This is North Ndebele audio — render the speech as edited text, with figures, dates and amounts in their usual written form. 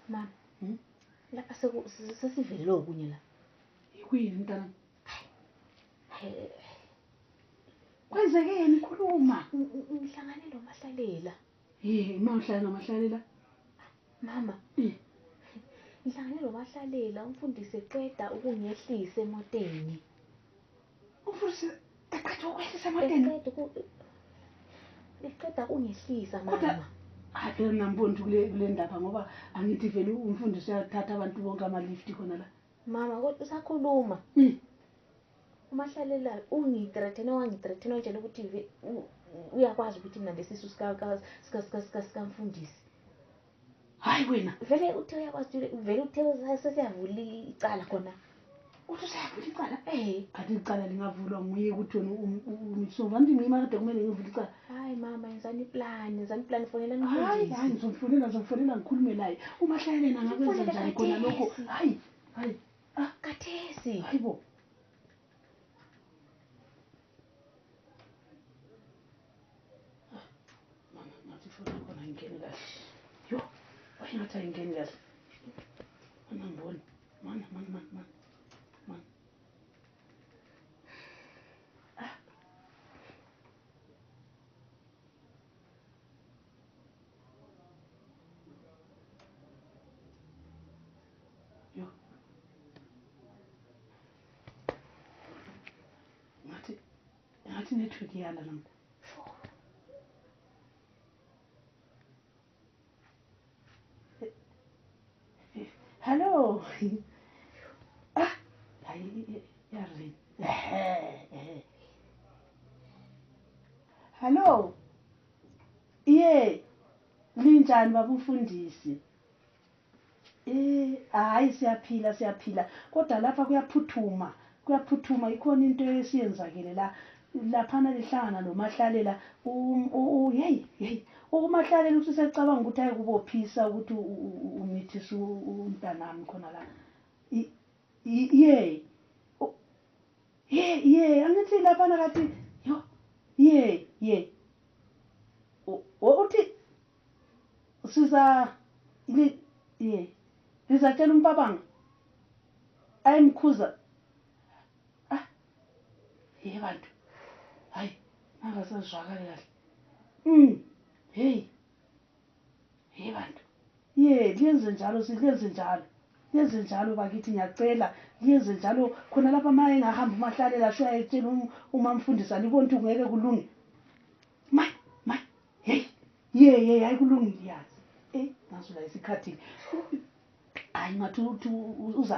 Mama. Lapha sesivele okunye la. Ikuyini mntana? Kwenzekeni khuluma? Ngihlangane noMahlalela. Mawuhlala noMahlalela? Mama. Ngihlangane noMahlalela, umfundisi eqeda ukungehlisa emoteni. Umfundisi eqeda ukwehlisa emoteni? Eqeda ukungehlisa mama. Phela namboni kule ndaba ngoba angithi vele umfundisi uyathatha abantu bonke ama-lift khona la. Mama kodwa usakhuluma. uMahlalela ungithreathena wangithreathena ukuthi uyakwazi ukuthi mina lesisu sikamfundisi. Hayi wena. Vele uthe uyakwazi vele uthe sesiyavula icala khona. Uthi usayavula icala? Kanti icala lingavulwa nguye ukuthi wena umsova nje mina kade kumele ngivule icala. Hayi mama yenzani plan fonela ngifundisi. Hayi ngizomfonela ngikhulume naye. uMahlalela ngakwenza njani khona lokho? Hayi. Kathesi. Hayibo. Ngathi fona khona ngingene kahle. Yo, wayengathi ayingeni kahle. Ngiboni. Man. Yo. Ngathi network iyala nami. Hello. Hayi yarini. Hello. Linjani baba umfundisi? Hayi siyaphila. Kodwa lapha kuyaphuthuma. Ikhona into esiyenzakele la. Laphana lihlangana noMahlalela. uMahlalela usecabanga ukuthi ayekubophisa ukuthi umithisa umntanami khona la. Angithi laphana kathi yo. Uthi ngizatshela umpabanga ayimkhuza. Bantu hayi angasazwakali kahle. Bantu liyenze njalo bakithi ngiyacela liyenze njalo khona lapha maye engahamba uMahlalela sho ayetshela umamfundisi alibona ukuthi ngeke kulunge. Hayi kulungile yazi. Ngazo la isikhathi hayi ngathi uzahamba.